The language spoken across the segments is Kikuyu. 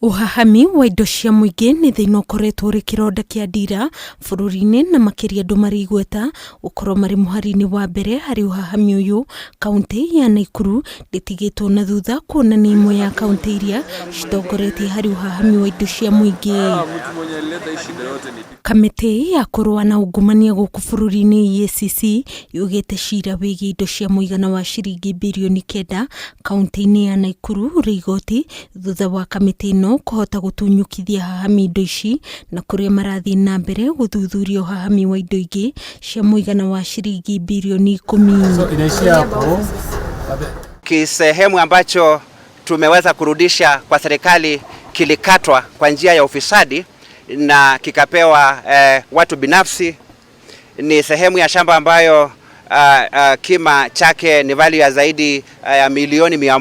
Ũhahami wa indo cia mũingĩ nĩ thĩna ũkoretwo ũrĩ kĩronda kĩa ndira bũrũri-inĩ, na makĩria andũ marĩ igweta gũkorwo marĩ mũhari-inĩ wa mbere harĩ ũhahami ũyũ. Kaunti ya Naikuru ndĩtigĩtwo na thutha, kuona nĩ ĩmwe ya kaunti iria citongoretie harĩ ũhahami wa indo cia mũingĩ. Kamĩtĩ ya kũrũa na ungumania gũkũ bũrũri-inĩ, EACC, yugĩte cira wĩgiĩ indo cia mũigana wa ciringi 9 birioni kaunti-inĩ ya Naikuru ũrĩ igoti, thutha wa kamĩtĩ ĩno kũhota gũtunyũkithia hahami indo ici, na kũrĩa marathiĩ na mbere gũthuthuria ũhahami wa indo ingĩ cia mũigana wa ciringi 10 birioni. So inaishia hapo. Kisehemu ambacho tumeweza kurudisha kwa serikali kilikatwa kwa njia ya ufisadi na kikapewa watu binafsi. Ni sehemu ya shamba ambayo kima chake ni value ya zaidi ya 100 milioni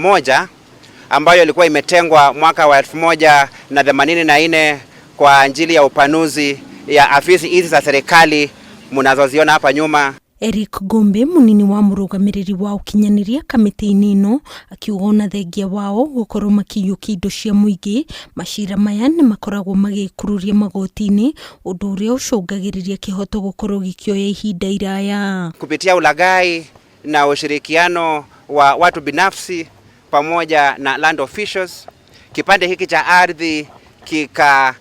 ambayo ilikuwa imetengwa mwaka wa 1084 kwa ajili ya upanuzi ya afisi hizi za serikali mnazoziona hapa nyuma. Eric Gombe, munini wa mũrũgamĩrĩri wa ũkinyanĩria kamĩtĩ-inĩ ĩno, akiuga ona thengia wao gũkorwo makĩiyũkia indo cia mũingĩ, macira maya nĩ makoragwo magĩkururia magoti-inĩ, ũndũ ũrĩa ũcũngagĩrĩria kĩhoto gũkorwo gĩkĩoya ihinda iraya. Kupitia ulaghai na ushirikiano wa watu binafsi pamoja na land officials, kipande hiki cha ardhi kikaibiwa,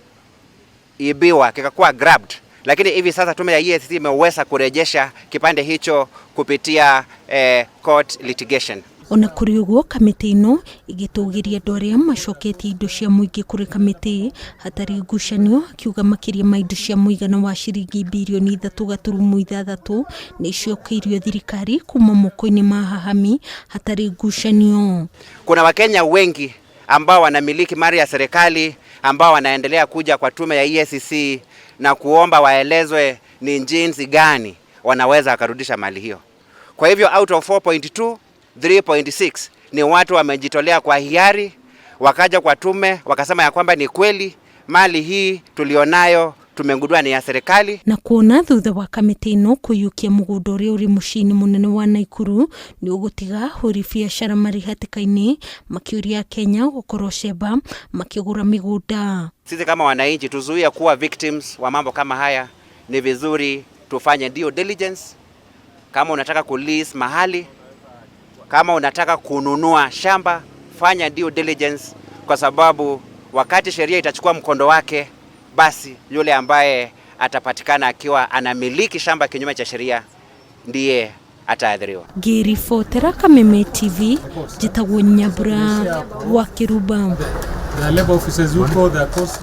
kikakuwa grabbed, lakini hivi sasa tume ya EACC imeweza kurejesha kipande hicho kupitia court litigation. Ona kũrĩ ũguo, kamĩtĩ ĩno ĩgĩtũgĩria andũ arĩa macoketie indo cia mũingĩ kũrĩ kamĩtĩ hatarĩ ngucanio, akiuga makĩria ma indo cia mũigana wa ciringi 3.6 birioni nĩ icokeirio thirikari kuma moko-inĩ ma hahami hatarĩ ngucanio. Kuna Wakenya wengi ambao wanamiliki mali ya serikali ambao wanaendelea kuja kwa tume ya EACC na kuomba waelezwe ni jinsi gani wanaweza wakarudisha mali hiyo. Kwa hivyo out of 4.2, 3.6 ni watu wamejitolea kwa hiari, wakaja kwa tume wakasema ya kwamba ni kweli mali hii tulionayo tumegundua ni ya serikali. Na kuona thutha wa kamĩtĩ ĩno kũiyũkia mũgũnda ũrĩa ũrĩ mũciĩ-inĩ mũnene wa Naikuru nĩ ũgũtiga ahũri biacara marĩ hatĩka-inĩ, makĩũria Akenya gũkorwo cemba makĩgũra mĩgũnda. Sisi kama wananchi tuzuie kuwa victims wa mambo kama haya. Ni vizuri tufanye due diligence. Kama unataka kulease mahali, kama unataka kununua shamba, fanya due diligence, kwa sababu wakati sheria itachukua mkondo wake, basi yule ambaye atapatikana akiwa anamiliki shamba kinyume cha sheria ndiye ataathiriwa. Ngĩribotera Kameme TV, njĩtagwo Nyambura wa Kĩrumba. There are labor offices huko, there are cost